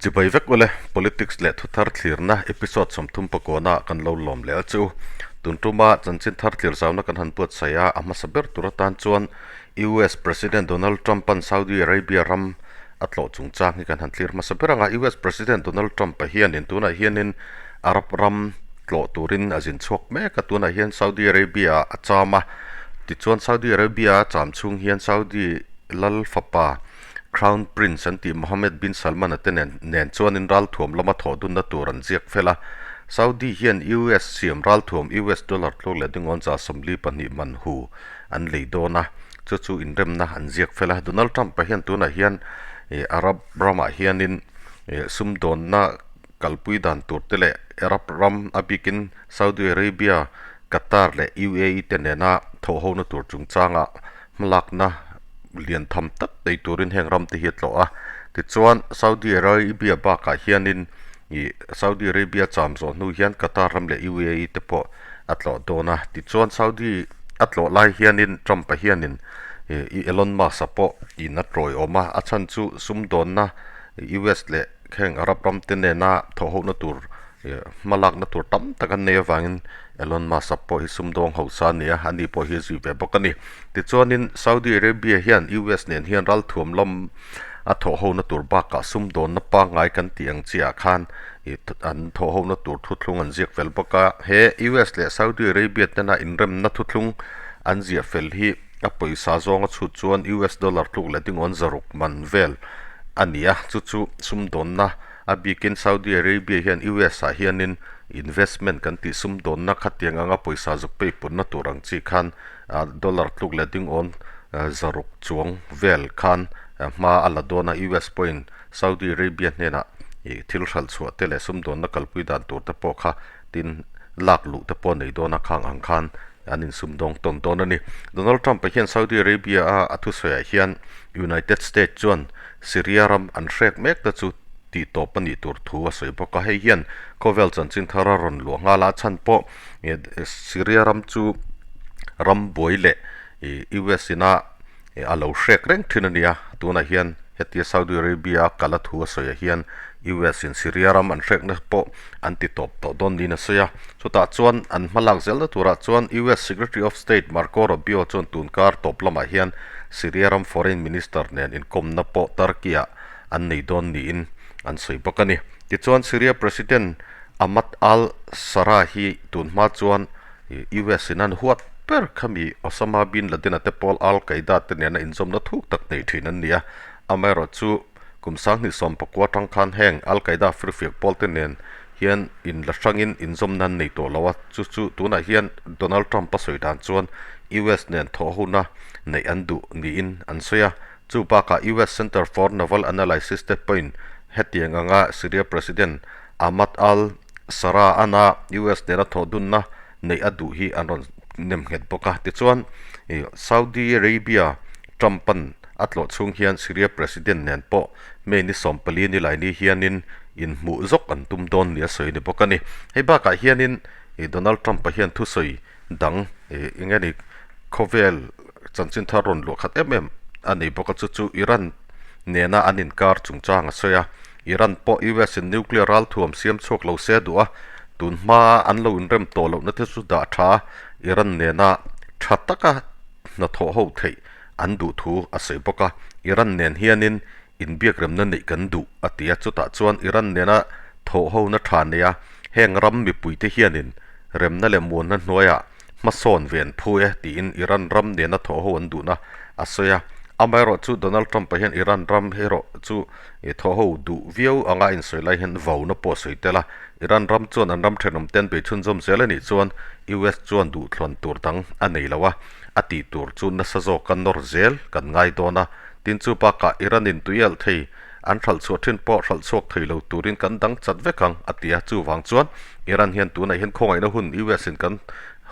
Chibai vek ule, Politics leh thuthar thlirna episode 39 ah kan lo lawm leh a chu. Tun tuma chanchin thar thlir zauna kan han buatsaih a, a hmasa ber tur atan chuan US President Donald Trump-a'n Saudi Arabia ram a tlawh chungchang hi kan han thlir hmasa ber ang a. US President Donald Trump-a hianin tunah hianin Arab ram tlawh turin a zin chhuak mek a, tunah hian Saudi Arabia ah a cham a. Tichuan Saudi Arabia a cham chhung hian Saudi lal fapa Crown Prince an tih Mohammed bin Salman-a te nen nen chuanin ralthuam lama thawh dunna tur an ziak fel a. Saudi hian US siam ralthuam US dollar tluk leh dingawn 42 man hu an lei dawn a, chu chu inremna an ziak fel a. Donald Trump-a hian tunah hian Arab ramah hianin sumdawnna kalpui dan tur te leh Arab ram a bikin Saudi Arabia, Qatar leh UAE te nena thawhhona tur chungchanga hmalakna lian tham tak nei turin heng ram te hi a tlawh a. Tichuan, Saudi Arabia bakah hianin ih Saudi Arabia cham zawh hnu hian Qatar ram leh UAE te pawh a tlawh dawn a. Tichuan, Saudi a tlawh lai hianin Trump-a hianin ih Elon Musk-a pawh in a tawiawm a, a chhan chu sumdawnna US leh Heng Arab ram te nena thawhhohna tur hmalakna tur tam tak an nei avangin Elon Musk a pawh hi sumdawng hausa a ni a, ani pawh hi a zui ve bawk a ni. Tichuanin Saudi Arabia hian US nen hian ralthuam lam a thawhhohna tur bakah sumdawnna pangngai kan tih ang chiah ah khan an thawhhohna tur thuthlung an ziak fel bawk a. He US leh Saudi Arabia tena inremna thuthlung an ziah fel hi A pawisa zawnga chhut chuan US dollar tluk leh dingawn 600 man vel a ni a, chu chu sumdawnna a bikin Saudi Arabia hian US ah hianin investment kan tih sumdawnna khatiang anga pawisa zuk pei punna tur ang chi khan dollar tluk leh dingawn 600 chuang vel khan hma a la dawn a, US pawhin Saudi Arabia hnenah thil hralh chhuah te leh sumdawnna kalpui dan tur te pawh kha tin lak luh te pawh nei dawn a khang ang khan an insumdawng tawn dawn a ni. Donald Trump-a hian Saudi Arabia-a a thusawiah hian United States chuan Syria ram an hrek mek te chu tih tawp a nih tur thu a sawi bawk a, hei hian khawvel chanchin thar a rawn luah nghal a, a chhan pawh Syria ram chu ram buai leh US ina a lo hrek reng thin a nia, tunah hian hetia Saudi Arabia a kal a thu a sawiah hian US in Syria ram an hrekna pawh an ti tawp tawh dawn niin a sawi a. Chutah chuan an hmalak zelna turah chuan US Secretary of State Marco Rubio chuan tunkar tawp lamah hian Syria ram Foreign Minister nen inkawmna pawh Turkey-ah an nei dawn niin an sawi bawk a ni. Tichuan Syria President Ahmad al-Sharaa hi tunhma chuan US in an huat ber khami Osama bin Laden-a te pawl Al Qaeda te nena inzawmna thuk tak nei thin an ni a, amaherawhchu kum 2019 atang khan heng Al Qaeda firfiak pawl te nen hian inla hrangin inzawmna an nei tawh lo a, chu chu tunah hian Donald Trump a sawi dan chuan US nen thawhhona neih an duh niin an sawi a, chu bakah US Center for Naval Analysis te pawhin hetiang anga Syria President Ahmad al Sarah ana US nena thawh dunna neih a duh hi an rawn nem nghet bawk a. Tichuan, Saudi Arabia Trump-a'n a tlawh chhung hian Syria President nen pawh May ni 14 ni laini hianin inhmuh zawk an tum dawn nia sawi a ni bawk a ni. Hei bakah hianin Donald Trump-a hian thusawi dang eng nge ni khawvel chanchin thar rawn luah khat em em a nei bawk a, chu chu Iran nena an inkar chungchang a sawi a. Iran pawh US in nuclear ralthuam siam chhuak lo se a duh a, tun hmaa an lo inrem tawh lohna te chu dah tha a, Iran nena tha taka hnathawh ho theih an duh thu a sawi bawk a, Iran nen hianin inbiakremna neih kan duh a ti a, chutah chuan Iran nena thawh hona tha nei a, heng ram mipuite hianin remna leh muanna hnuaiah hmasawn ve an phu e tiin Iran ram nena thawh ho an duhna a sawi a, amaherawhchu Donald Trump-a hian Iran ram erawh chu I thaw ho duh viau anga insawi lai hian vauna pawh a sawi tel a, Iran ram chuan an ram thenawm ten bei chhunzawm zel a nih chuan US chuan duhthluan tur dang a nei lo a, a tih tur chu nasa zawka nawr zel kan ngai dawn a, tin chu bakah Iran in tui alh thei an hralh chhuah thin pawh hralh chhuak thei lo turin kan dang chat vek ang a ti a, chuvang chuan Iran hian tunah hian khawngaihna hun US in kan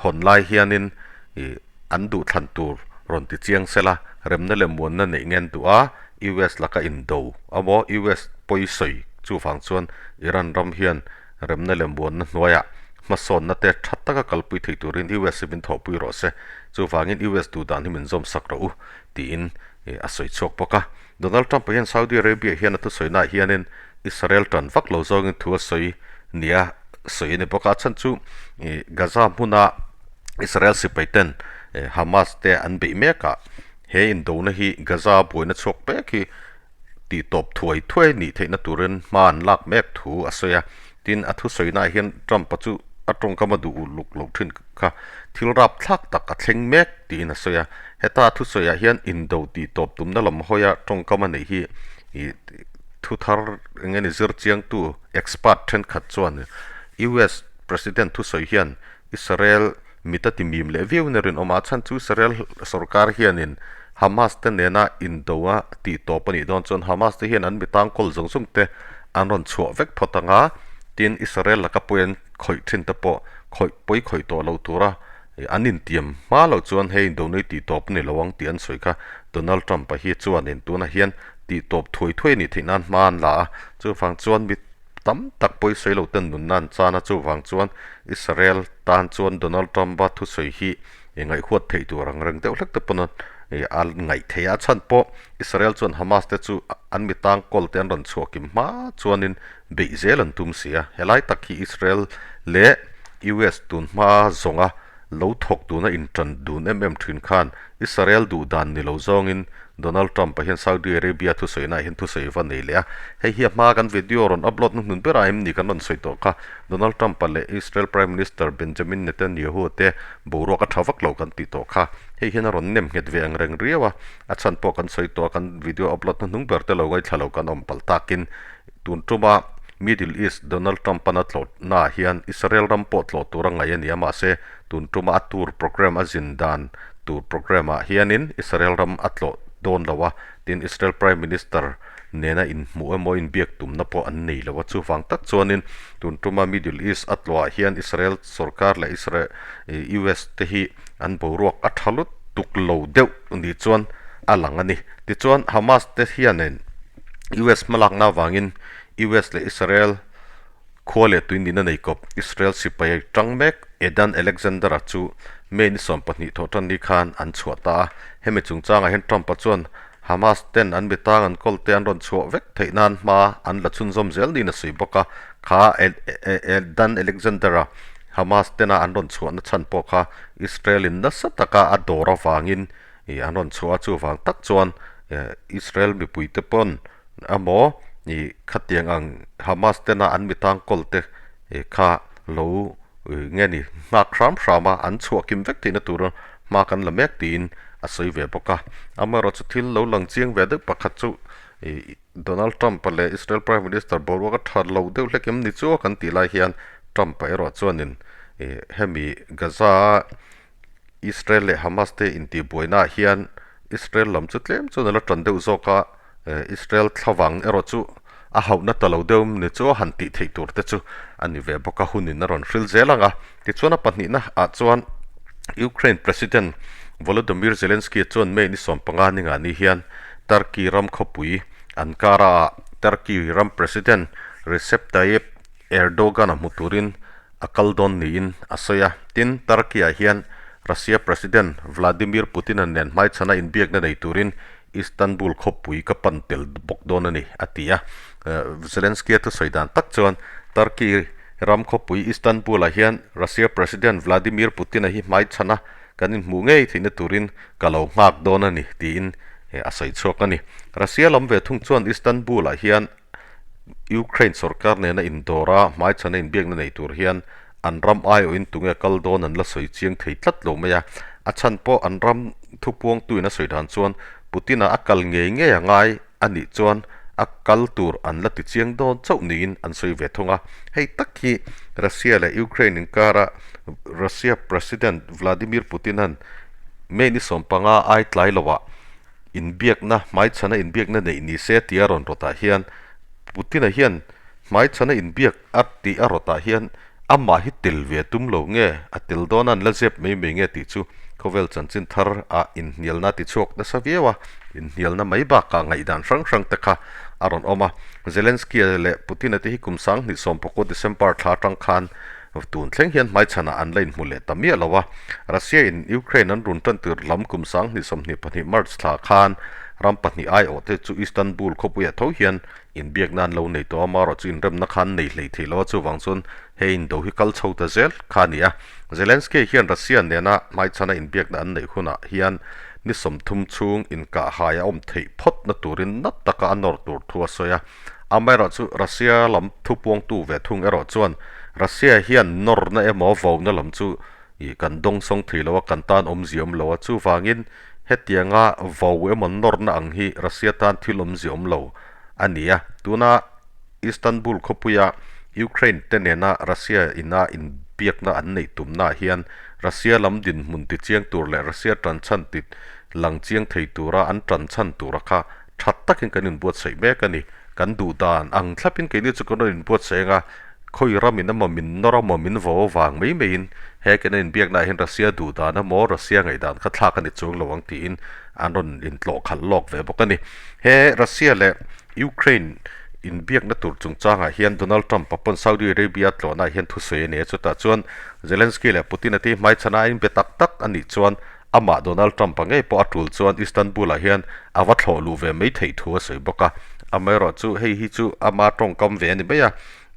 hawn lai hianin i an duhthlan tur rawn ti chiang sela, remna leh muanna neih ngen duh a, US laka indo amaw US pawi sawi chuvang chuan Iran ram hian remna leh muanna hnuaiah hmasawnna te tha taka kalpui thei turin US hi min thawhpui rawh se, chuvangin US duh dan hi min zawm sak rawh u tiin a sawi chhuak bawk a. Donald Trump-a hian Saudi Arabia hian a thusawi naah hianin Israel tan vak lo zawngin thu a sawi nia sawi a ni bawk a. A chhan chu Gaza hmuna Israel sipai ten Hamas te an beih mek a, he indona hi Gaza buaina chhuak mek hi tih tawp thuai thuai nih theihna turin hma an lak mek thu a sawi a. Tin, a thusawi-naah hian Trump-a chu a tawngkam a duh uluk loh thin kha thil rapthlak tak a thleng mek tiin a sawi a. Heta a thusawiah hian indo tih tawp tumna lam hawia tawngkam a neih hi ih thu thar eng nge ni zir chiangtu expert thenkhat chuan US President thusawi hian Israel mit a ti mim leh viau in a rinawm a, a chhan chu Israel sorkar hianin Hamas te nena indo a tih tawp a nih dawn chuan Hamas te hian an mi tangkawl zawng zawng te an rawn chhuah vek phawt ang a, tin Israel laka pawi an khawih thin te pawh khawih pawi khawih tawh lo tura an intiam hma loh chuan hei indo nui tih tawp a ni lo ang tih an sawi kha Donald Trump-a hi chuanin tunah hian tih tawp thuai thuai a nih theih nan hma an la a, chuvang chuan mi Tam tak pawi sawi lo ten nunna an chan a, chuvang chuan Israel tan chuan Donald Trump-a thusawi hi ngaihhuat theih tur ang reng deuh hlek te pawn a ngaih theih a, a chhan pawh Israel chuan Hamas te chu an mi tangkawl te an rawn chhuah kim hma chuanin beih zel an tum si a, helai tak hi Israel leh US tun hma zawnga lo thawk tuna intan dun em em thin khan Israel duh dan ni lo zawngin Donald Trump-a hian Saudi Arabia thusawiinaah hian thusawi va nei leh a. Hei hi a hma kan video rawn upload na hnun berah em ni kan rawn sawi tawh kha. Donald Trump-a leh Israel Prime Minister Benjamin Netanyahu te boruak a tha vak lo kan tih tawh kha. Hei hian a rawn nem nghet ve ang reng riau a. A chhan pawh kan sawi tawh a, kan video upload na hnung ber te lo ngaithla lo kan awm palh takin tun tuma Middle East Donald Trump-an a tlawhnaah hian Israel ram pawh tlawh tur a ngaih a ni a, mahse tun tuma a tour programme a zin dan tur programme ah hianin Israel ram a tlawh dawn lo a, tin Israel Prime Minister nena inhmuh emaw inbiak tumna pawh an nei lo a, chuvang tak chuanin tun tuma Middle East a tlawhah hian Israel sorkar leh Israel US te hi an boruak a tha lutuk lo deuh ni chuan a lang a ni. Tichuan Hamas te hianin US hmalakna avangin US leh Israel Khua leh tui nihna nei kawp Israel sipai tang mek Edan Alexander-a chu May ni 20 thawh tan ni khan an chhuah ta a. Hemi chungchangah hian Trump-a chuan Hamas ten an mitang an kawl te an rawn chhuah vek theih nan hma an la chhunzawm zel niin a sawi bawk a. Kha Edan Alexander-a Hamas tena an rawn chhuahna chhan pawh kha Israel-in nasa taka a dawr avangin an rawn chhuah a, chuvang tak chuan Israel mipuite pawn Amaw ih khatiang ang Hamas tena an mi tangkawl te kha lo nge ni nghak hram hram a, an chhuah kim vek theihna tura hma kan la mek tiin a sawi ve bawk a. Amaherawhchu thil lo lang chiang ve deuh pakhat chu ih Donald Trump-a leh Israel Prime Minister boruak a tha lo deuh hlek em ni chu kan tih lai hian Trump-a erawh chuanin ih hemi Gaza-a Israel leh Hamas te intihbuainaah hian Israel lam chu tlem chuan a la tan deuh zawk a, Israel thlavang erawh chu a hauhna ta lo deuh ni chu a han tih theih tur te chu a ni ve bawk a, hunin a rawn hril zel ang a. Tichuan a pahnihna ah chuan Ukraine President Volodymyr Zelensky chuan May ni 15 ni ngah ni hian Turkey ram khawpui Ankara ah Turkey ram President Recep Tayyip Erdogan a hmu turin a kal dawn niin a sawi a. Tin, Turkey-ah hian Russia President Vladimir Putin-a nen hmaichhana inbiakna nei turin Istanbul khawpui ka pan tel bawk dawn a ni, a ti a. Zelensky-a thusawi dan tak chuan Turkey ram khawpui Istanbul-ah hian Russia President Vladimir Putin-a hi hmaichhana kan inhmuh ngei theihna turin ka lo nghak dawn a ni, tiin a sawi chhuak a ni. Russia lam ve thung chuan Istanbul-ah hian Ukraine sorkar nena indawr a, hmaichhana inbiakna nei tur hian an ram aiawhin tunge kal dawn an la sawi chiang thei tlat lo mai a. A chhan pawh an ram thupuangtuin a sawi dan chuan Putin-a a kal ngei ngei a ngai a nih chuan a kal tur an la ti chiang dawn chauh niin an sawi ve thung a. Hei tak hi Russia leh Ukraine inkara Russia President Vladimir Putin-a'n May ni 15 ai tlai loah Inbiakna, hmaichhana inbiakna neih ni se tia rawn rawtah hian Putin-a hian hmaichhana inbiak a tih a rawtah hian amah hi tel ve tum lo nge, a tel dawn a an la zep mai mai nge tih chu khawvel chanchin thar ah inhnialna a ti chhuak nasa viau a, inhnialna mai bakah ngaihdan hrang hrang te kha a rawn awm a. Zelensky-a leh Putin-a te hi kum 2019 December thla atang khan Tun thleng hian hmaichhanah an la inhmu leh ta miah lo a, Russia in Ukraine an run tan tir lam kum 2024 March thla khan Ram pahnih aiawhte chu Istanbul khawpuiah tho hian inbiakna an lo nei tawh a, amaherawhchu inremna kha an nei hlei thei lo a, chuvang chuan he indo hi kal chho ta zel kha a ni a. Zelensky hian Russia nena hmaichhana inbiakna an neih hunah hian ni 30 chhung inkahhai a awm theih phawtna turin na taka a nawr tur thu a sawi a. Amaherawhchu Russia lam thupuangtu ve thung erawh chuan Russia hian nawrna emaw vona lam chu ih kan dawngsawng thei lo a, kan tan awmzia awm lo a, chuvangin hetianga vo emaw nawrna ang hi Russia tan thil awmzia awm lo a ni a. Tuna Istanbul khawpuia Ukraine te nena Russia ina inbiakna an neih tumnaah hian Russia lam dinhmun tichiang tur leh Russia tanchhan ti lang chiang thei tura an tanchhan tura kha tha takin kan inbuatsaih mek a ni. Kan duh dan ang thlapin keini chu kan rawn inbuatsaih ang a, khawi ramin emaw min nawr emaw min vo avang mai maiin he kan inbiaknaah hian Russia duh dan emaw Russia ngaihdan kha thlak a ni chuang lo ang tiin an rawn intlawh khalh lawk ve bawk a ni. He Russia leh Ukraine inbiakna tur chungchangah hian Donald Trump-a pawn Saudi Arabia tlawhnaah hian thusawi a nei a, chutah chuan Zelensky leh Putin-a te hi hmaichhana a inbe tak tak a nih chuan Amah Donald Trump-a ngei pawh a tul chuan Istanbul-ah hian a va thlawh luh ve mai theih thu a sawi bawk a. Amaherawhchu hei hi chu ama tawngkam ve a ni mai a,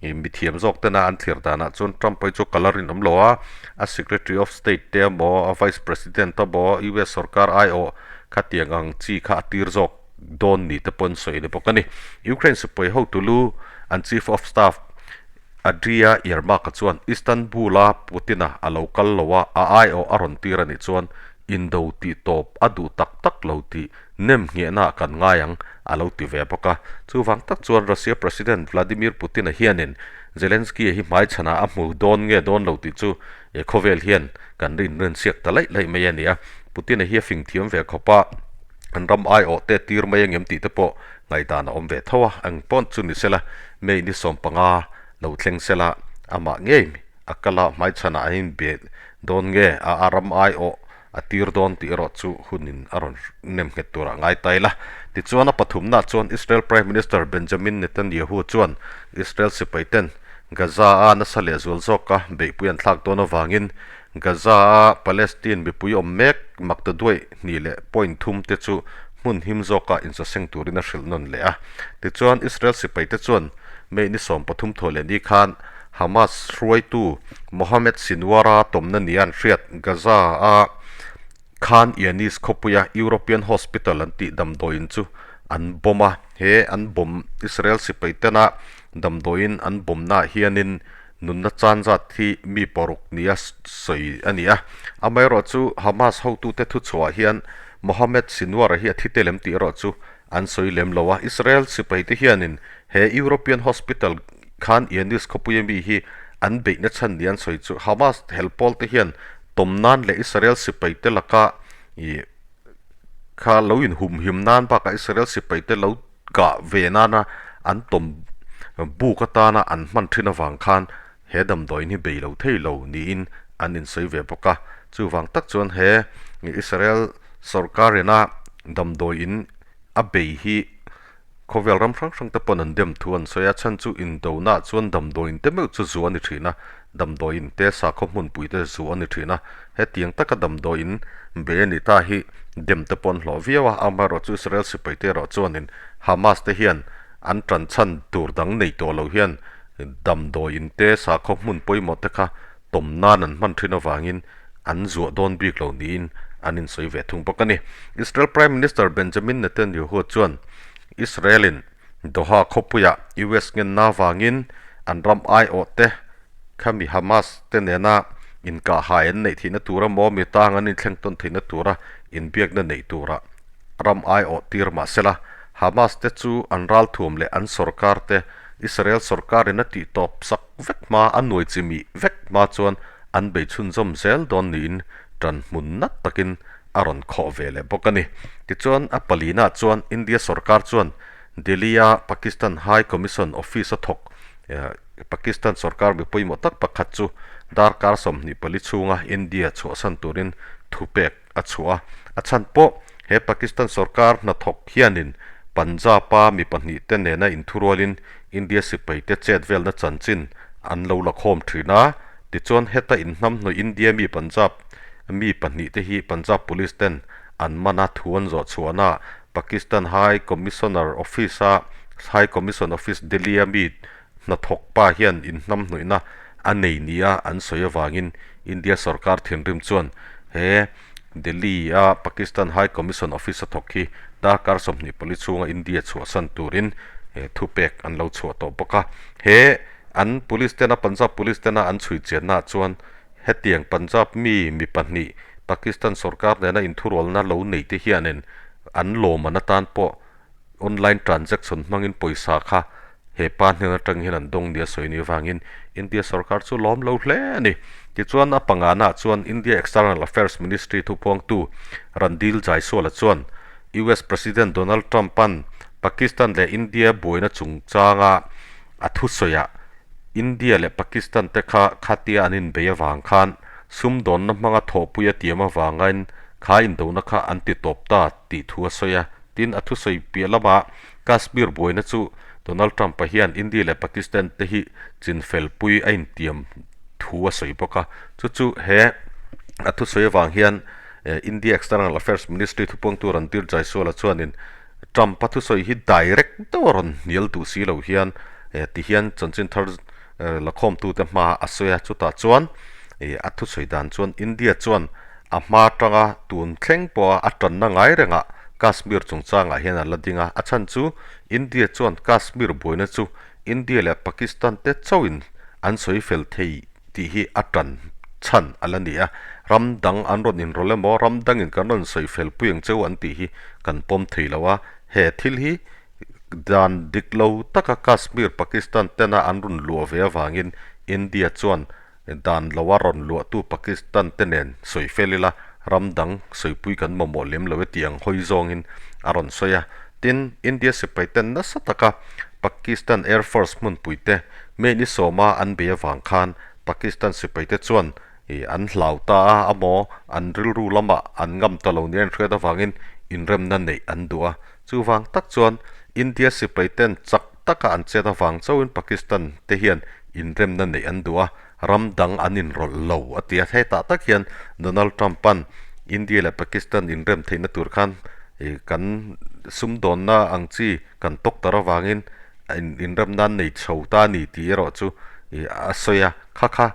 mithiam zawk tena an thlir danah chuan Trump-a hi chu kal a rinawm lo a, a Secretary of State te emaw, a Vice President emaw, US sorkar aiawh khatiang ang chi kha a tir zawk dawn ni te pawh an sawi a ni bawk a ni. Ukraine sipai hotu lu an Chief of Staff Adria Yermak-a chuan Istanbul-a Putin-a a lo kal lo a, a aiawh a rawn tir a nih chuan indo tih tawp a duh tak tak lo tih nem nghehnaah kan ngai ang, a lo ti ve bawk a. Chuvang tak chuan Russia President Vladimir Putin-a hianin Zelensky-a hi hmaichhanah a hmu dawn nge dawn lo tih chu khawvel hian kan rinrinsiak ta laih laih mai a ni a. Putin-a hi a fing thiam ve khawp a, an ram aiawh te tir mai angem tih te pawh Ngaihdan a awm ve tho a, eng pawn chu ni sela, May ni 15 lo thleng sela, amah ngei a kal a, hmaichhanah a inbe dawn nge, a a ram aiawh a tir dawn tih erawh chu hunin a rawn nem nghet turah ngai ta ila. Tichuan a pathumnaah chuan Israel Prime Minister Benjamin Netanyahu chuan Israel sipaiten Gaza-a nasa lehzual zawka beihpui an thlak dawn avangin Gaza-a Palestine mipui awm mek maktaduaih hnih leh point thum te chu hmun him zawkah insaseng turin a hrilh nawn leh a. Tichuan, Israel sipaite chuan May ni 13 thaw leh ni khan Hamas hruaitu Mohammed Sinwar-a tawmna nia an hriat Gaza-a Khan Younis khawpuia European Hospital an tih damdawiin chu an bomb a. He an bomb Israel sipaitena damdawiin an bombnaah hianin Nunna chan zat hi mi paruk nia sawi a ni a. Amaherawhchu Hamas hotute thuchhuah hian Mohammed Sinwar hi a thi tel em tih erawh chu an sawi lem lo a. Israel sipaite hianin he European Hospital Khan Younis khawpuia mi hi an beihna chhan nia an sawi chu Hamas helpawl te hian tawm nan leh Israel sipaite laka ih kha lo inhumhim nan bakah Israel sipaite lo kah ve nana an tawm buk atana an hman thin avang khan he damdawiin hi bei lo thei lo niin an insawi ve bawk a. Chuvang tak chuan he Israel sorkarina damdawiin a bei hi khawvel ram hrang hrang te pawn an dem thu an sawi a, chhan chu indona chuan damdawiin te meuh chu zu a ni thin a, damdawiin te sakhaw hmunpui te zu a ni thin a, hetiang taka damdawiin bei a ni ta hi dem te pawh an hlawh viau a, amaherawhchu Israel sipai te erawh chuanin Hamas te hian an tan chhan tur dang nei tawh lo hian damdawiin te sakhaw hmun pawimawh te kha tawm nan an hman thin avangin an zuah dawn bik lo niin an insawi ve thung bawk a ni. Israel Prime Minister Benjamin Netanyahu chuan Israel-in Doha khawpuiah US ngenna avangin an ram aiawh te khami Hamas te nena inkahhai an neih theihna tura maw mi tang an inthleng tawn theihna tura inbiakna neih tura ram aiawh tir mah sela Hamas te chu an ralthuam leh an sorkar te Israel sorkarin a tihtawp sak vek hma a nuai chimih vek hma chuan an bei chhunzawm zel dawn niin tan hmun nat takin a rawn khawh ve leh bawk a ni. Tichuan, a palina chuan India sorkar chuan Delhi-a Pakistan High Commission office-a thawk Pakistan sorkar mi pawimawh tak pakhat chu darkar 24 chhunga India chhuahsan turin thupek a chhuah a. A chhan pawh he Pakistan sorkar hnathawk hianin Punjab-a mi pahnihte nena inthurualin India sipaite chet velna chanchin an lo la khawm thin a. Tichuan, heta inhnamhnawih India mi Punjab mi pahnihte hi Punjab Police ten an man a, thu an zawh chhuahna. Pakistan High Commissioner Office-a High Commission Office Delhi-a mi hnathawk pa hian inhnamhnawihna a nei nia an sawi avangin India sorkar thinrim chuan he Delhi-a Pakistan High Commission Office-a thawk hi darkar 24 chhunga India chhuahsan turin thupek an lo chhuah tawh bawk a. He an police tena Punjab police tena an chhui chiannaah chuan hetiang Punjab mi mi pahnih Pakistan sorkar nena inthurualna lo nei te hianin an lawmman atan pawh Online transaction hmangin pawisa kha he pa hnen atang hian an dawng nia sawi ni avangin India sorkar chu lawm lo hle a ni. Tichuan a pangana chuan India External Affairs Ministry thupuangtu Randhir Jaiswal-a chuan US President Donald Trump-a'n Pakistan leh India buaina chungchanga a thusawiah India leh Pakistan te kha khatia an inbei avang khan sumdawnna hmanga thawhpui a tiam avangin kha indona kha an ti tawp ta tih thu a sawi a. Tin, a thusawi piah lamah Kashmir buaina chu Donald Trump-a hian India leh Pakistan te hi chinfelpui a intiam thu a sawi bawk a. Chu chu he a thusawi avang hian India External Affairs Ministry thupuangtu Randhir Jaiswal-a chuanin Trump-a thusawi hi direct deuh a rawn hnial duh si lo hian ti hian chanchin thar lakhawmtute hmaah a sawi a. Chutah chuan a thusawi dan chuan India chuan A hma atanga tun thleng pawha a tanna ngai rengah Kashmir chungchangah hian an la ding a, a chhan chu India chuan Kashmir buaina chu India leh Pakistan te chauhin an sawi fel thei tih hi a tan chhan a la ni a, ram dang an rawn inrawlh emaw ram dangin kan rawn sawi fel pui ang cheu an tih hi kan pawm thei lo a, he thil hi dan dik lo taka Kashmir Pakistan tena an rawn luah ve avangin India chuan Dan loa rawn luahtu Pakistan te nen sawi fel ila, ram dang sawipui kan mamawh lem lo e tih ang hawi zawngin a rawn sawi a. Tin, India sipai ten nasa taka Pakistan Air Force hmunpui te May ni sawma an bei avang khan Pakistan sipai te chuan an hlau ta a, amaw an rilru lamah an ngam ta lo nia an hriat avangin inremna neih an duh a. Chuvang tak chuan India sipai ten chak taka an chet avang chauhin Pakistan te hian inremna neih an duh a, ram dang an inrawlh lo a ti a. Hetah tak hian Donald Trump-a'n India leh Pakistan inrem theihna tur khan kan sumdawnna ang chi kan tawk tar avangin inremna an nei chho ta a ni tih erawh chu a sawi a. Kha kha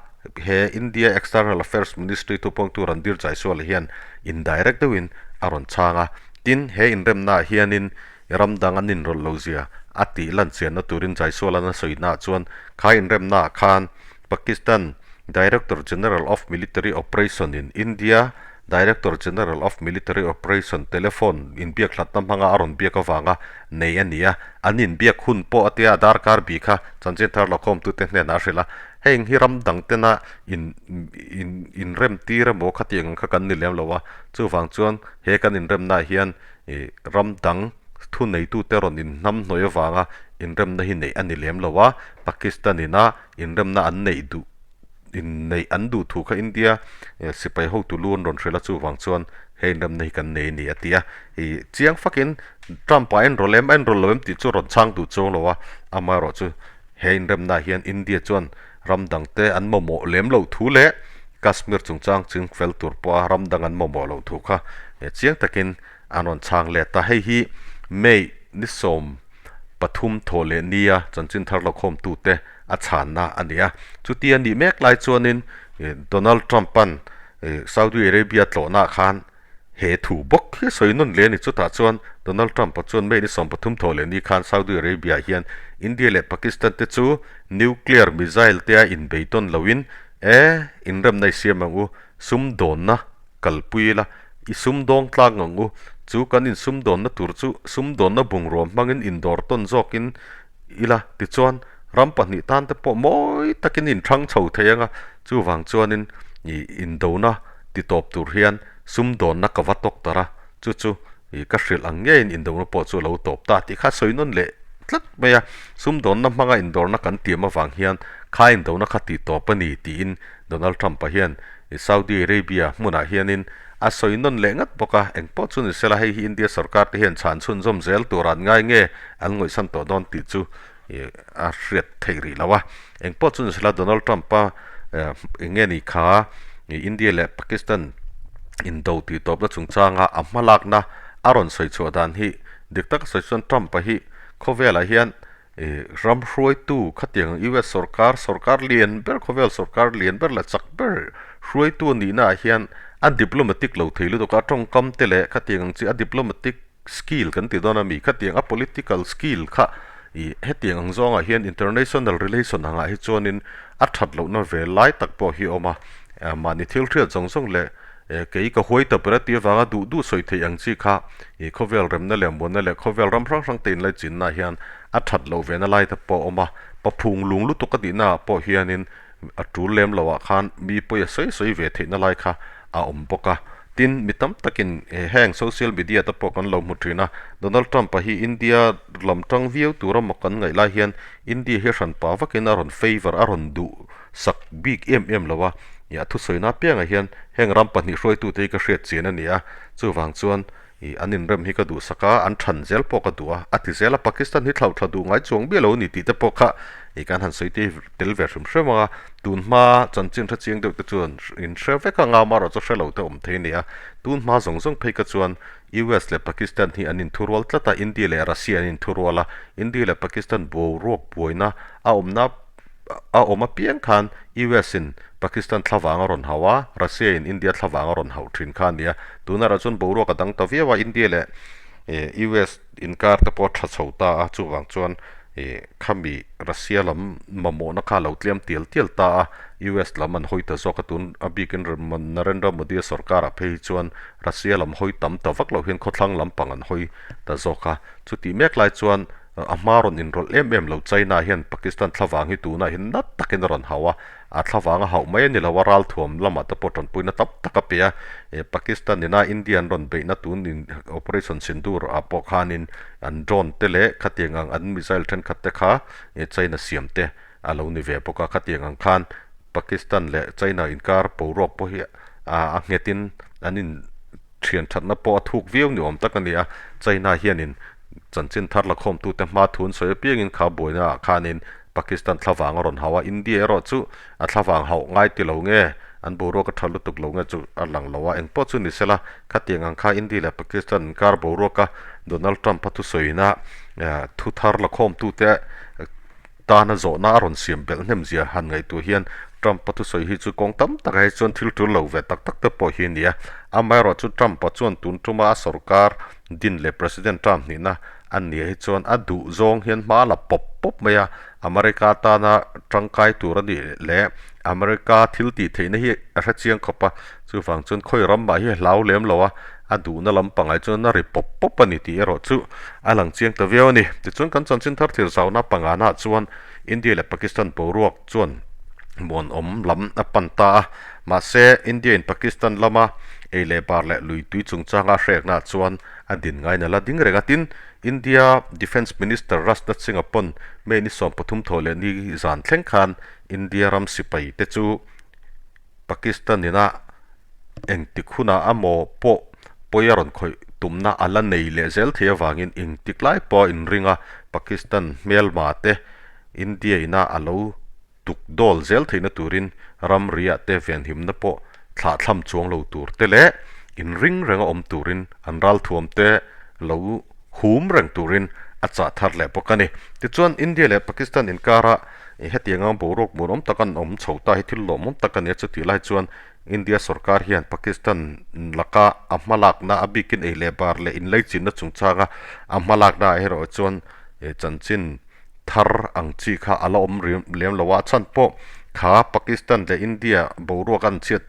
he India External Affairs Ministry thupawngtu Randhir Jaiswal hian indirect deuhin a rawn chhang a. Tin, he inremnaah hianin Ram dang an inrawlh lo zia a tih lan chianna turin Jaiswal-a'n a sawinaah chuan kha inremnaah khan Pakistan Director General of Military Operation in India Director General of Military Operation telephone inbiak hlatna hmanga a rawn biak avanga nei a ni a, an inbiak hun pawh a tia a darkar bi kha chanchin thar lakhawmtute hnenah a hrilh a, heng hi ram dang tena in in inremtir emaw khatiang ang kha kan ni lem lo a, chuvang chuan he kan inremnaah hian Ih, ram dang thuneitute rawn inhnam hnawih avanga inremna hi neih a ni lem lo a, Pakistan ina inremna an neih duh inneih an duh thu kha India sipai hotu lu an rawn hrilh a, chuvang chuan he inremna hi kan nei a ni a ti a. Ih, chiang fakin Trump-a a enrawlh em a enrawlh lo em tih chu rawn chhang duh chuang lo a, amaherawhchu he inremnaah hian India chuan ram dangte an mamawh lem loh thu leh Kashmir chungchang ching fel tur pawha ram dang an mamawh loh thu kha chiang takin an rawn chhang let a. Hei hi May ni 13 thawh leh nia chanchin thar lakhawmtute a chhanna a ni a. Chuti a nih mek lai chuanin Donald Trump-a'n Saudi Arabia tlawhnaah khan He thu bawk hi sawi nawn leh a ni. Chutah chuan Donald Trump-a chuan May ni 13 thawh leh ni khan Saudi Arabia hian India leh Pakistan te chu nuclear missile te a inbei tawn loin e inremna i siam ang u, sumdawnna kalpui ila i sumdawng tlang ang u, chu kan insumdawnna tur chu sumdawnna bungrua hmangin indawr tawn zawkin ila tichuan ram pahnih tan te pawh mawi takin inthang chho thei ang a, chuvang chuanin ih indona titawp tur hian sumdawnna ka va tawk tar a, chu chu ih ka hrilh ang ngeiin indona pawh chu a lo tawp ta tih kha sawi nawn leh tlat mai a, sumdawnna hmanga indawrna kan tiam avang hian kha indona kha titawp a ni tiin Donald Trump-a hian Saudi Arabia hmunah hianin a sawi nawn leh ngat bawk a, engpawh chu ni sela hei hi India sorkar te hian chhan chhunzawm zel tur an ngai nge an ngawihsan tawh dawn tih chu a hriat theih rih lo a, engpawh chu ni sela Donald Trump-a eng nge ni kha India leh Pakistan indo tih tawpna chungchanga a hmalakna a rawn sawi chhuah dan hi. Dik taka sawi chuan Trump-a hi khawvelah hian ih ram hruaitu khatiang US sorkar sorkar lian ber khawvel sorkar lian ber leh chak ber hruaitu a nihna ah hian a diplomatic lo thei lutuk a, tawngkam te leh khatiang ang chi a diplomatic skill kan ti dawn a mi khatiang a political skill kha ih hetiang ang zawngah hian international relation angah hi chuanin a that lohna ve lai tak pawh hi a awm a, mahni thil hriat zawng zawng leh kei ka huai ta ber a tih avanga duh duh sawi theih ang chi kha ih khawvel remna leh muanna leh khawvel ram hrang hrang te inlaichinna ah hian a that loh ve na lai te pawh a awm a, paphung lung lutuk a tihna ah pawh hianin a tul lem loh ah khan mi pawi a sawi sawi ve theihna lai kha a awm bawk a. Tin, mi tam takin heng social media te pawh kan lo hmu thin a, Donald Trump-a hi India lam tang viau tura maw kan ngaih lai hian India hi hranpa vakin a rawn favour, a rawn duh sak bik em em lo a, ih a thusawina apiangah hian heng ram pahnih hruaitute hi ka hriat chian a ni a, chuvang chuan ih an inrem hi ka duhsak a, an than zel pawh ka duh a, a ti zel a, Pakistan hi thlauhthla duh ngai chuang miah lo a ni tih te pawh kha ih kan han sawi te tel ve hrim hrim ang a, tun hma chanchin hre chiang deuh te chuan in hre vek ang a, amaherawh chu hre lo te awm thei a ni a, tun hma zawng zawng phei kha chuan US leh Pakistan hi an inthurual tlat a, India leh Russia an inthurual a, India leh Pakistan boruak buaina a awmna a awm apiang khan US in Pakistan thlavang a rawn hauh a, Russia in India thlavang a rawn hauh thin kha a ni a. Tunah erawh chuan boruak a dang ta viau a, India leh US inkar te pawh a tha chho ta a, chuvang chuan khami Russia lam mamawhna kha a lo tlem tial tial ta a, US lam an hawi ta zawk a, tun a bikin Narendra Modi-a sorkarah phei hi chuan Russia lam hawi tam ta vak loh hian khawthlang lampang an hawi ta zawk a, chutih mek lai chuan A hma rawn inrawlh em em lo China hian Pakistan thlavang hi tunah hian nat takin a rawn hauh a, a thlavang a hauh mai a ni lo a, ralthuam lamah te pawh tanpuina tam tak a pe a, Pakistan ina India an rawn beihna tun in Operation Sindoor ah pawh khanin an drone te leh khatiang ang an missile thenkhat te kha China siam te a lo ni ve bawk a, khatiang ang khan Pakistan leh China inkar boruak pawh hi a nghetin an in Thian thatna pawh a thuk viau ni awm tak a ni a, China hianin chanchin thar la khawmtute hma thu an sawi apiangin kha buaina ah khanin Pakistan thlavang a rawn hauh a, India erawh chu a thlavang hauh ngai ti lo nge, an boruak a tha lutuk lo nge chu a lang lo a, engpawh chu ni sela khatiang ang kha India leh Pakistan inkar boruaka Donald Trump a thusawiina thu thar la khawmtute Tana zawhna a rawn siam belh hnem zia han ngaihtuah hian Trump-a thusawi hi chu kawng tam takah hi chuan thil tul lo ve tak tak te pawh hi a ni a. Amaherawhchu Trump-a chuan tun tuma a sorkar din leh President term hnihna a nia hi chuan a duh zawng hian hma a la pawp pawp mai a. America tana tangkai tur a nih leh America thil tih theihna hi a hre chiang khawp a, chuvang chuan khawi ram mah hi a hlau lem lo a, a duhna lampangah chuan a ri pawp pawp a ni tih erawh chu a lang chiang ta viau a ni. Tichuan kan chanchin thar thil zauna pangana chuan India leh Pakistan boruak chuan muanawm lam a pan ta a, mahse India in Pakistan lama ei leh bar leh lui tui chungchanga hrekna chuan a din ngaina la ding reng a. Tin, India Defence Minister Rajnath Singh-a pawn May ni 13 thawh leh ni zan thleng khan India ram sipai te chu Pakistan ina engtik hunah amaw pawh pawi a rawn khawih tumna a la nei leh zel thei avangin engtik lai pawh a inring a, Pakistan hmelma te India ina a lo tuk dawl zel theihna turin ramriah te venhimna pawh thlahthlam chuang lo tur te leh inring renga awm turin an ralthuam te lo hum reng turin a chah thar leh bawk a ni. Tichuan India leh Pakistan inkara hetianga boruak muanawm tak an awm chho ta hi thil lawmawm tak a ni a, chutih lai chuan India sorkar hian Pakistan laka a hmalakna a bikin ei leh bar leh inleichinna chungchanga a hmalakna ah erawh chuan chanchin thar ang chi kha a la awm lem lo a, a chhan pawh kha Pakistan leh India boruak an chhiat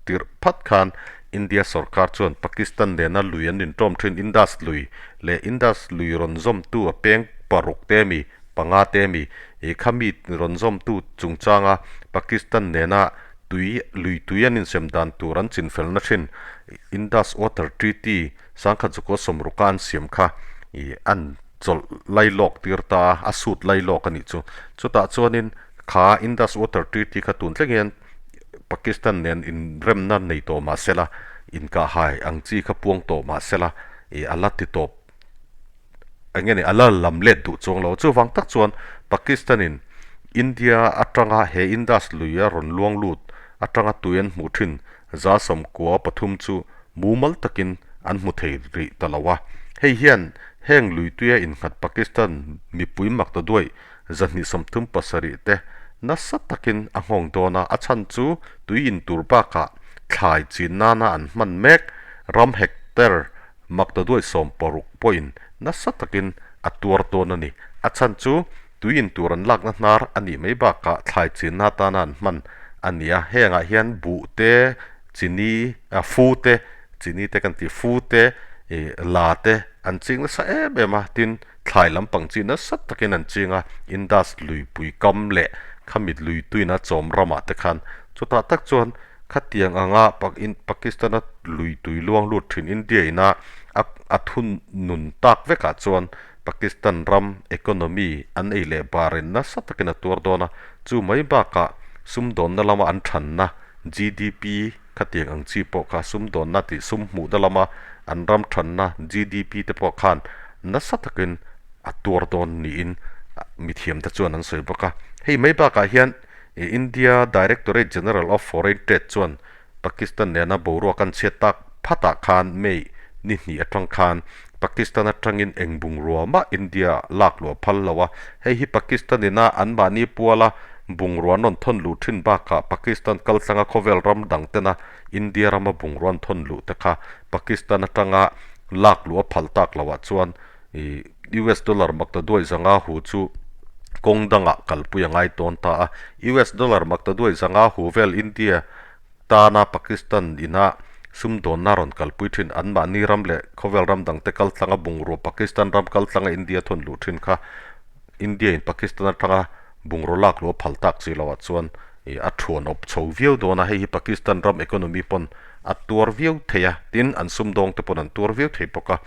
tirh phat khan India sorkar chuan Pakistan nena lui an intawm thin Indus lui leh Indus lui rawn zawmtu a peng paruk te mi panga te mi ih kha mi rawn zawmtu chungchanga Pakistan nena tui lui tui an insem dan tur an chinfelna thin Indus Water Treaty sangkhat zukua sawmruka an siam kha ih an chawlh lailawk tir ta a, a sut lailawk a nih chu. Chutah chuanin kha Indus Water Treaty kha tun thleng hian Pakistan nen inremna nei tawh mah sela, inkahhai ang chi kha puang tawh mah sela ih a la ti tawp eng nge ni a la lam let duh chuang lo. Chuvang tak chuan Pakistan in India atanga he Indus lui a rawn luang lut atanga tui an hmuh thin 193 chu mumal takin an hmu thei rih ta lo a. Hei hian Heng luituia innghat Pakistan mipui maktaduaih 237 te nasa takin a nghawng dawn a, a chhan chu tui in tur bakah thlai chin nana an hman mek ram hectare maktaduaih 60 pawhin nasa takin a tuar dawn a ni. A chhan chu tui in tur an lakna hnar a nih mai bakah thlai chinna atana an hman a ni a, hengah hian buh te, chini, fu te, chini te kan tih fu te, ih la te an ching nasa em em a, tin thlai lampang chi nasa takin an ching a, Indus luipui kam leh khamit lui tuina chawm ramah te khan chutah tak chuan khatiang anga Pakistan-a lui tui luang lut thin India ina a a thun nun tak vekah chuan Pakistan ram economy an ei leh barin nasa takin a tuar dawn a, chu mai bakah sumdawnna lama an thanna GDP khatiang ang chi pawh kha sumdawnna tih sum hmuhna lama an ram thanna GDP te pawh khan nasa takin a tuar dawn niin mithiamte chuan an sawi bawk a. Hei mai bakah hian India Directorate General of Foreign Trade chuan Pakistan nena boruak an chhiat tak phatah khan May ni hnih atang khan Pakistan atangin eng bungrua mah India lak luah phal lo a, hei hi Pakistan ina anmahni puala bungrua an rawn thawn luh thin bakah Pakistan kaltlanga khawvel ram dang tena India rama bungrua an thawn luh te kha Pakistan atanga lak luh a phal tak loah chuan US dollar maktaduai zanga hu chu kawng dangah kalpui a ngai tawn ta a. US dollar maktaduai zanga hu vel India tana Pakistan ina sumdawnna rawn kalpui thin anmahni ram leh khawvel ram dangte kaltlanga bungrua Pakistan ram kaltlanga India thawn luh thin kha India in Pakistan atanga bungraw lak luh a phal tak chi loah chuan a thuan awp chho viau dawn a, hei hi Pakistan ram economy pawn a tuar viau thei a, tin an sumdawng te pawn an tuar viau thei bawk a.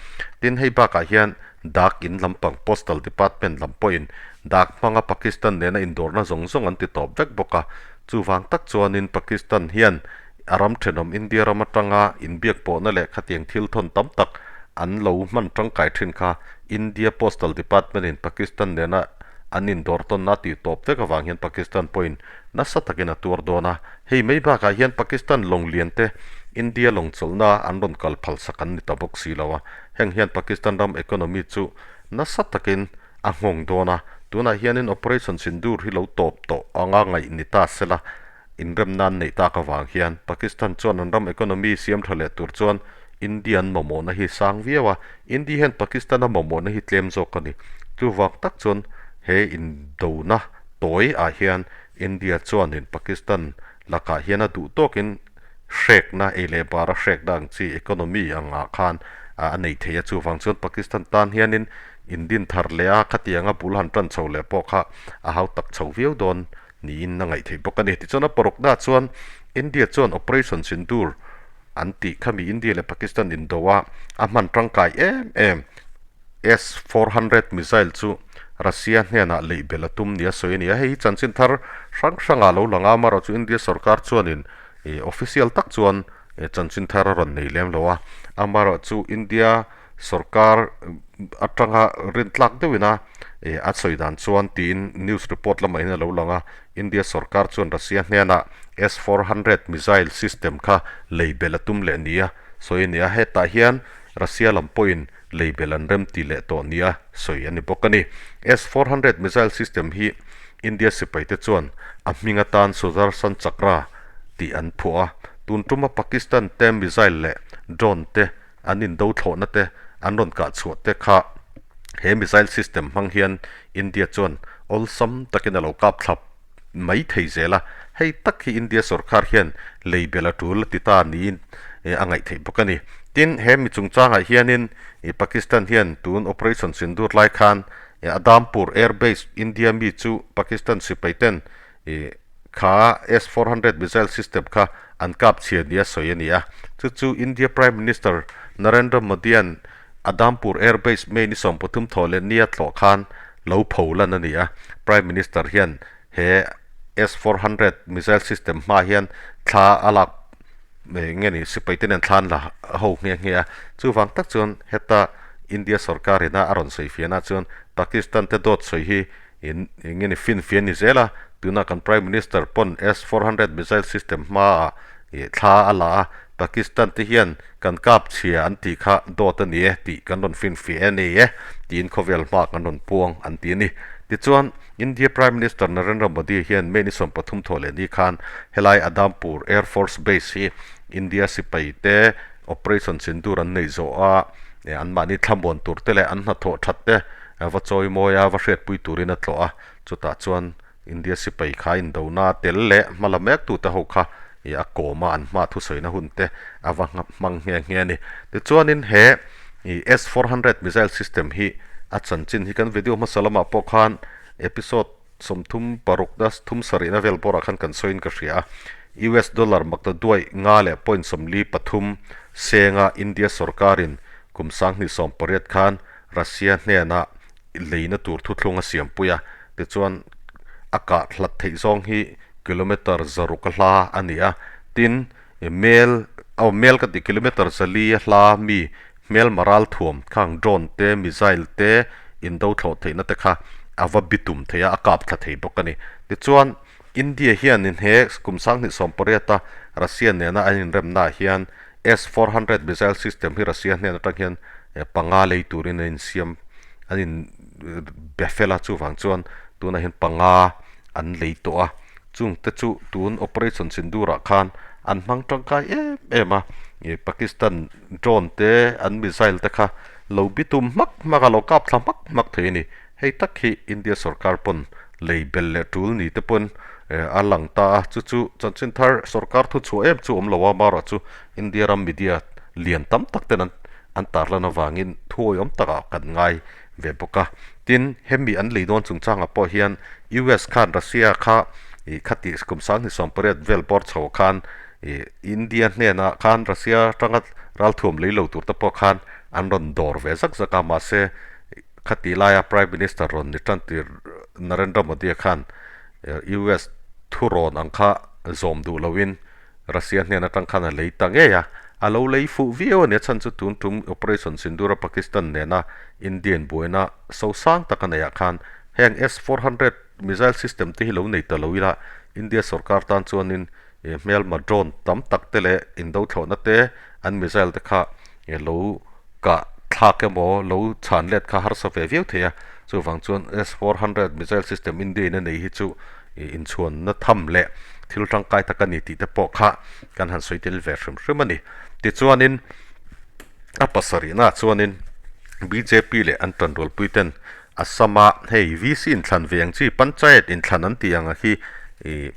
Tin hei bakah hian dak in lampang Postal Department lam pawhin dak hmanga Pakistan nena indawrna zawng zawng an ti tawp vek bawk a, chuvang tak chuanin Pakistan hian a ram thenawm India ram atanga inbiak pawhna leh khatiang thil thawn tam tak an lo hman tangkai thin kha India Postal Department in Pakistan nena an indawr tawnna tih tawp vek avang hian Pakistan pawhin nasa takin a tuar dawn a. Hei mai bakah hian Pakistan lawng lian te India lawng chawlhna an rawn kal phalsak an ni ta bawk si lo a. Heng hian Pakistan ram economy chu nasa takin a nghawng dawn a. Tunah hianin Operation Sindoor hi lo tawp tawh anga ngaih ni ta sela inremna an neih tak avang hian Pakistan chuan an ram economy siam tha leh tur chuan India an mamawhna hi sang viau a, India hian Pakistan a mamawhna hi tlem zawk a ni. Chuvang tak chuan he indona tawi ah hian India chuanin Pakistan lakah hian a duh tawkin hrekna ei leh bara hrekna ang chi economy angah khan a nei thei a, chuvang chuan Pakistan tan hianin indin thar leh a khatianga bul han tan chho leh pawh kha a hau tak chho viau dawn niin a ngaih theih bawk a ni. Tichuan a parukna chuan India chuan Operation Sindoor an tih khami India leh Pakistan indo a a hman tangkai em em S-400 missile chu Russia hnenah leih belh a tum nia sawi a ni a. Hei hi chanchin thar hrang hrangah lo lang a, amaherawhchu chu India sorkar chuanin official tak chuan chanchin thar a rawn nei lem lo a, amaherawhchu India Sorkar atanga rintlak deuhin a a sawi dan chuan tiin news report lamah hian a lo lang a, India sorkar chuan Russia hnenah S-400 missile system kha lei belh a tum leh nia sawi a ni a, hetah hian Russia lam pawhin lei belh an rem ti leh tawh nia sawi a ni bawk a ni. S-400 missile system hi India sipaite chuan a hming atan Sudarshan Chakra tih an phuah a, tun tuma Pakistan te missile leh drone te an indo thlawhna te an rawn kah chhuah te kha he missile system hmang hian India chuan awlsam takin a lo kap thlap mai thei zel a, hei tak hi India sorkar hian lei bel a tul a ti ta niin a ngaih theih bawk a ni. Tin, he mi chungchangah hianin Pakistan hian tun Operation Sindoor lai khan Adampur Air Base India mi chu Pakistan sipai ten Kha S-400 missile system kha an kap chhia nia sawi a ni a. Chu chu India Prime Minister Narendra Modi-a'n Adampur Air Base May ni 13 thawh leh nia tlawh khan lo pho lan a ni a. Prime Minister hian he S-400 missile system hma hian thla a lak nge ni sipai te nen thla an la ho nghe nghe a. Chuvang tak chuan heta India sorkar ina a rawn sawi fiahna chuan Pakistan te dawt sawi hi In eng nge ni finfiah ni zel a, tunah kan Prime Minister pawn S-400 missile system hmaah ih thla a la a, Pakistan te hian kan kap chhia an tih kha dawt a ni e tih kan rawn finfiah e a ni e tiin khawvel hma kan rawn puang an ti a ni. Tichuan, India Prime Minister Narendra Modi hian May ni 13 thawh leh ni khan helai Adampur Air Force Base hi India sipai te Operation Sindoor an neih zawh a, anmahni thlamuan tur te leh an hnathawh that te va chawimawi a, va hriatpui turin a tlawh a, chutah chuan India sipai kha indona tel leh hma la mek tute ho kha ih a kawm a, an hma thusawiina hun te a va hmang nghe nghe a ni. Tichuanin he ih S 400 missile system hi a chanchin hi kan video hmasa lamah pawh khan episode 36 na thum sarihna vel bawrah khan kan sawiin ka hria a, US dollar makta duaih nga leh point 43 senga India sorkarin kum 2018 khan Russia hnenah leina tur thuthlung a siampui a, tichuan a kah hlat theih zawng hi kilometer 600 a hla a ni a, tin mel aw mel ka tih kilometer 400 a hla mi hmelma ral thuam khang drone te missile te indo thlawh theihna te kha a va bitum thei a, a kap thla thei bawk a ni. Tichuan India hianin he kum 2018 a Russia nena an inremna ah hian S 400 missile system hi Russia hnen atang hian panga lei turin an insiam an in be fel a, chuvang chuan tunah hian panga an lei tawh a, chungte chu tun Operation Sindoor ah khan an hmang tangkai em em a, Pakistan drone te an missile te kha lo bitum hmak hmak a, lo kap thla hmak hmak thei a ni. Hei tak hi India sorkar pawn lei bel leh tul ni te pawn a lang ta a, chu chu chanchin thar sorkar thu chhuah em chu awm lo a, amaherawh chu India ram media lian tam tak ten an tarlan avangin thuawi awm takah kan ngai ve bawk a. Tin, hemi an lei dawn chungchangah pawh hian US khan Russia kha ih khati kum 2018 vel bawr chho khan ih India hnenah khan Russia atanga ralthuam lei lo tur te pawh khan an rawn dawr ve zak zak a, mahse Khati laia Prime Minister rawn ni tan tir Narendra Modi-a khan US thurawn ang kha zawm duh loin Russia hnen atang khan a lei ta ngei a, a lo lei fuh viau a ni. A chhan chu tun tum Operation Sindoor-a Pakistan nena Indian buaina sosang tak a neihah khan heng S 400 missile system te hi lo nei ta lo ila India sorkar tan chuanin hmelma drone tam tak te leh indo thlawhna te an missile te kha lo kah thlak emaw lo chhan let kha harsa ve viau thei a, chuvang chuan S 400 missile system India in a nei hi chu inchhuanna tham leh thil tangkai tak a ni tih te pawh kha kan han sawi tel ve hrim hrim a ni. Tichuanin a pasarihnaah chuanin bjp leh an tanrualpui ten Assam a hei VC inthlan ve ang chi Panchayat inthlan an tih ang hi ih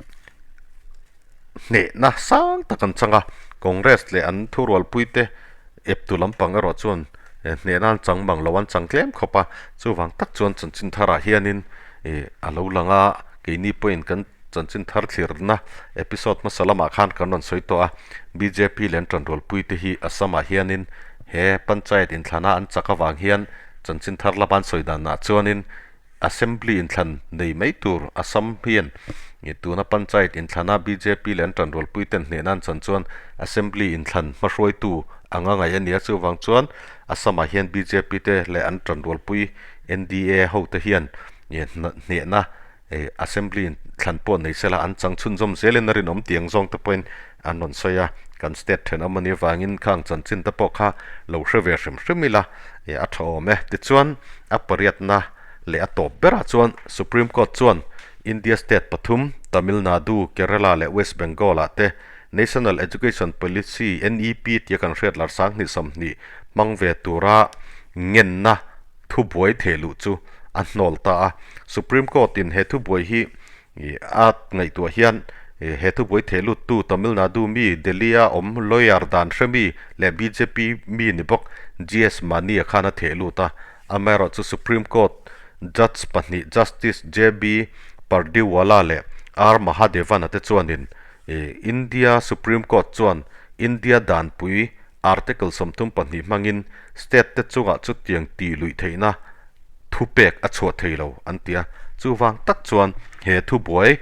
hnehna sang tak an chang a, Congress leh an thurualpuite eptu lampang erawh chuan hnehna an chang mang lo, an chang tlem khawp a, chuvang tak chuan chanchin tharah hianin ih a lo lang a, keini pawhin kan chanchin thar thlirna episode hmasa lamah khan kan rawn sawi tawh a, bjp leh an tanrualpuite hi Assam-ah hianin he Panchayat inthlana an chak avang hian chanchin thar lama an sawi danah chuanin Assembly inthlan nei mai tur Assam hian tuna Panchayat inthlana bjp leh an tanrualpui ten hnehna an chan chuan Assembly inthlan hmahruaitu anga ngaih a ni a, chuvang chuan Assam-ah hian bjp te leh an tanrualpui NDA hote hian hnehna Assembly inthlan pawh nei sela an chang chhunzawm zelin a rinawm tih ang zawng te pawhin an rawn sawi a, kan state thenawm a nih avangin khang chanchin te pawh kha lo hre ve hrim hrim ila a tha awm e. Tichuan a pariatna leh a tawp berah chuan Supreme Court chuan India state pathum Tamil Nadu, Kerala leh West Bengal ah te National Education Policy, NEP, tia kan hriat lar 2020 hmang ve tura ngenna thubuai theh luh chu a hnawl ta a. Supreme Court in he thubuai hi a ngaihtuah hian he thubuai theh luttu Tamil Nadu mi Delhi a awm lawyer dan hre mi leh bjp mi ni bawk GS Mani a khan a theh lut a. Amaherawhchu chu Supreme Court Judge pahnih Justice JB Pardiwala leh R Mahadevan a te chuanin India Supreme Court chuan India danpui Article 32 hmangin state te chungah chutiang tih luih theihna thupek a chhuah thei lo an ti a, chuvang tak chuan he thubuai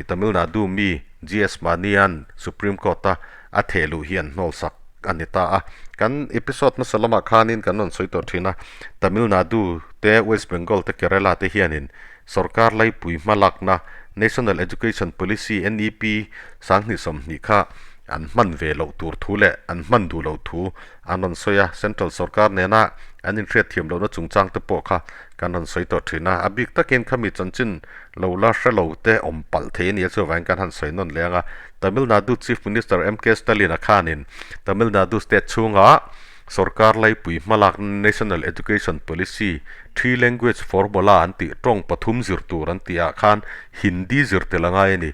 Tamil Nadu mi GS Manian Supreme Court a a theh luh hi an hnawlsak a ni ta a. Kan episode hmasa lamah khanin kan rawn sawi tawh thin a, Tamil Nadu te, West Bengal te, Kerala te hianin sorkar laipui hmalakna National Education Policy, NEP, 2020 kha. an hman ve loh tur thu leh an hman duh loh thu an rawn sawi a, Central sorkar nena an inhriat thiam lohna chungchang te pawh kha kan rawn sawi tawh thin a, a bik takin khami chanchin lo la hre lo te awm palh thei a nia chuvangin kan han sawi nawn leh ang a, Tamil Nadu Chief Minister MK Stalin-a khanin Tamil Nadu state chhunga sorkar laipui hmalakna National Education Policy Three Language Formula an tih tawng pathum zir tur an tih ah khan Hindi zir tel a ngai a ni.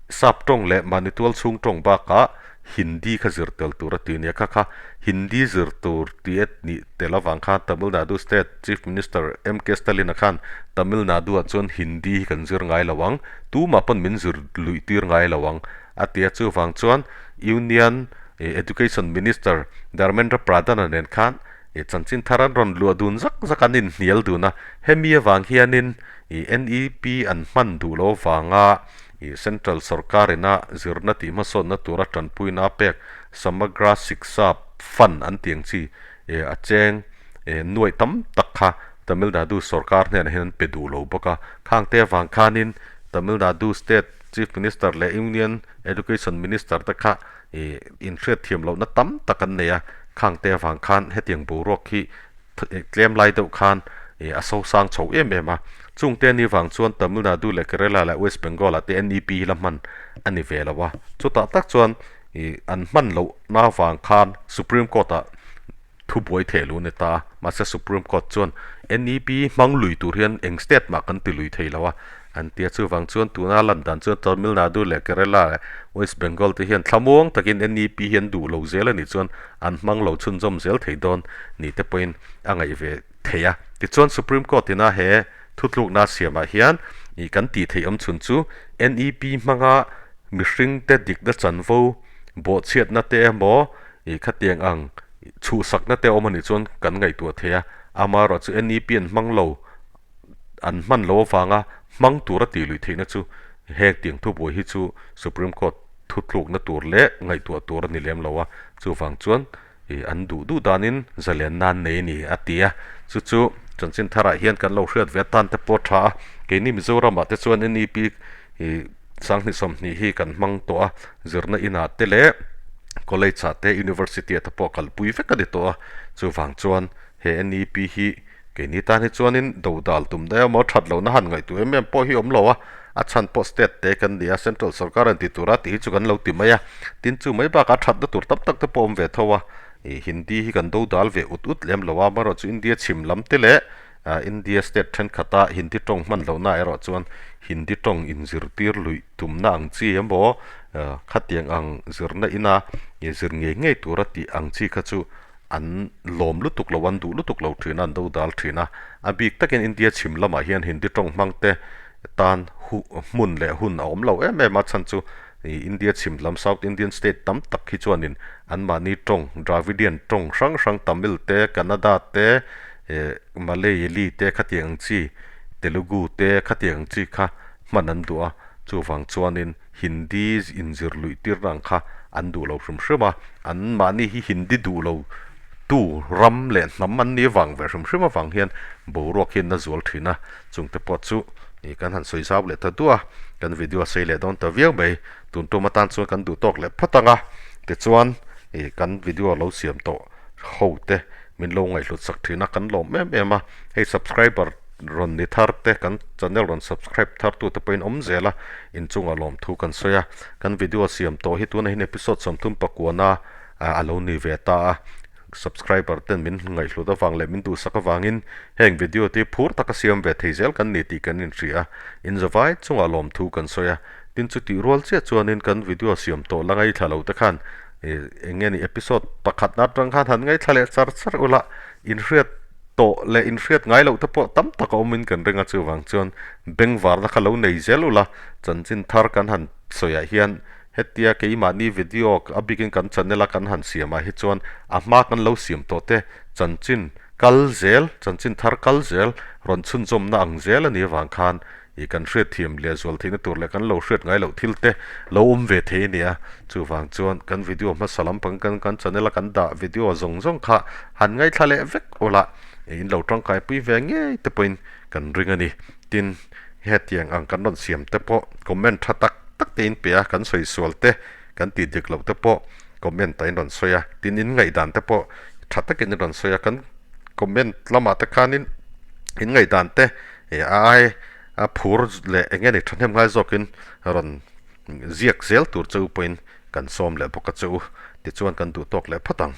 Sap tawng leh mahni tual chhung tawng bakah Hindi kha zir tel tur a ti nia kha kha Hindi zir tur tih a nih tel avang khan Tamil Nadu State Chief Minister MK Stalin-a khan Tamil Nadu-ah chuan Hindi hi kan zir ngai lo ang, tumah pawn min zir luih tir ngai lo ang a ti a, chuvang chuan Union Education Minister Dharmendra Pradhan-a nen khan chanchin thar an rawn luah dun zak zak an inhnial dun a, hemi avang hianin NEP an hman duh lo avanga Ih Central sorkarina zirna tih hmasawnna tura tanpuina a pek Samagra Shiksha Fund an tih ang chi eh a cheng eh nuaih tam tak kha Tamil Nadu sorkar hnenah hian an pe duh lo bawk a. Khang te avang khanin Tamil Nadu State Chief Minister leh Union Education Minister te kha ih inhriat thiam lohna tam tak an nei a. Khang te avang khan hetiang boruak hi Tlem lai deuh khan a so sang chho em em a, chungte ni vang chuan Tamil Nadu leh Kerala leh West Bengal ah te NEP hi la hman a ni ve lo a, chutah tak chuan an hman loh na vang khan Supreme Court ah thu buai theh lu a ni ta a, mahse Supreme Court chuan NEP hmang lui tur hian eng state mah kan ti lui thei lo a, An tia chuvang chuan tuna lan dan chuan Tamil Nadu leh Kerala leh West Bengal te hian thlamuang takin NEP hi an duh lo zel a nih chuan an hmang lo chhunzawm zel thei dawn ni te pawhin a ngaih ve thei a. Tichuan Supreme Court ina he thutlukna siamah hian ih kan tih theih awm chhun chu NEP hmanga mihring te dikna chanvo bawhchhiatna te emaw ih khatiang ang chhuhsakna te awm a nih chuan kan ngaihtuah thei a, amaherawhchu NEP an hmang lo an hman lo avanga hmang tura tih luih theihna chu heng tiang thubuai hi chu Supreme Court thutlukna tur leh ngaihtuah tur a ni lem lo a, chuvang chuan ih an duh duh danin zalen nan nei a ni a ti a, chu chu chanchin tharah hian kan lo hriat ve atan te pawh a tha a, keini Mizoramah te chuan NEP ih Sanghnih 20 hi kan hmang tawh a, zirna inah te leh college ah te university ah te pawh kalpui vek a ni tawh a, chuvang chuan he NEP hi Keini tan hi chuanin dodal tum daih emaw that lohna han ngaihtuah em em pawh hi awm lo a, a chhan pawh state te kan ni a, central sorkar an ti tura tih hi chu kan lo ti mai a, tin chu mai bakah thatna tur tam tak te pawh awm ve tho a, ih Hindi hi kan dodal ve ut ut lem lo a, amaherawh chu India chhim lam te leh India state thenkhat a Hindi tawng hman lohna erawh chuan Hindi tawng inzirtir luih tumna ang chi emaw khatiang ang zirna ina zir ngei ngei tura tih ang chi kha chu An lawm lutuk lo, an duh lutuk lo thin a, an dodal thin a. A bik takin India chhim lamah hian Hindi tawng hmang te tan hmun leh hun a awm lo em em a, chhan chu India chhim lam South Indian state tam tak hi chuanin anmahni tawng Dravidian tawng hrang hrang Tamil te, Kannada te, Malayali te khatiang ang chi, Telugu te khatiang ang chi kha hman an duh a, chuvang chuanin Hindi inzir luih tirna ang kha an duh lo hrim hrim a, an mahni hi Hindi duh lo tu ram leh hnam an nih vang ve hrim hrim avang hian boruak hian a zual thin a, chungte pawh chu ih kan han sawi zau leh ta duah a, kan video a sei leh dawn ta viau mai, tun tum atan chuan kan duh tawk leh phawt ang a, tichuan ih kan video lo siam tawh ho te min lo ngaihhlut sak thin a, kan lawm em em a, hei subscriber rawn ni thar te kan channel rawn subscribe thar tu te pawhin awm zel a inchungah lawmthu kan sawi a kan video siam tawh hi tunah hian episode 34 a lo ni ve ta a subscriber ten min ngaihhlut avang leh min duhsak avangin heng video te hi phur taka siam ve thei zel kan ni tih kan inhria a inzavai chungah lawmthu kan sawi a tin chutih rual chiah chuanin kan video siam tawh la ngaithla lo te khan eng nge ni episode pakhatna atang khan han ngaithla leh char char ula inhriat tawh leh inhriat ngai loh te pawh tam tak a awmin kan ring a, chuvang chuan bengvarna kha lo nei zel ula, chanchin thar kan han sawiah hian hetia keimahni video a bikin kan channel a kan han siamah hi chuan a hma kan lo siam tawh te chanchin kal zel, chanchin thar kal zel rawn chhunzawmna ang zel a nih avang khan ih kan hriatthiam leh zual theihna tur leh kan lo hriat ngai loh thil te lo awm ve thei a ni a, chuvang chuan kan video hmasa lampang kan kan channel a kan dah video zawng zawng kha han ngaithla leh vek ula ih in lo tangkai pui ve ngei te pawhin kan ring a ni. Tin, hetiang ang kan rawn siam te pawh comment tha tak tak te in pe a, kan sawi sual te. Kan tih dik loh te pawh comment ah in rawn sawi a, tin in ngaihdan te pawh tha takin in rawn sawi a, kan comment lamah te khanin in ngaihdan te a ai a phur leh eng nge ni thahnem ngai zawkin rawn ziak zel tur che u pawhin kan sawm leh bawk a che u, tichuan kan duh tawk leh phawt ang.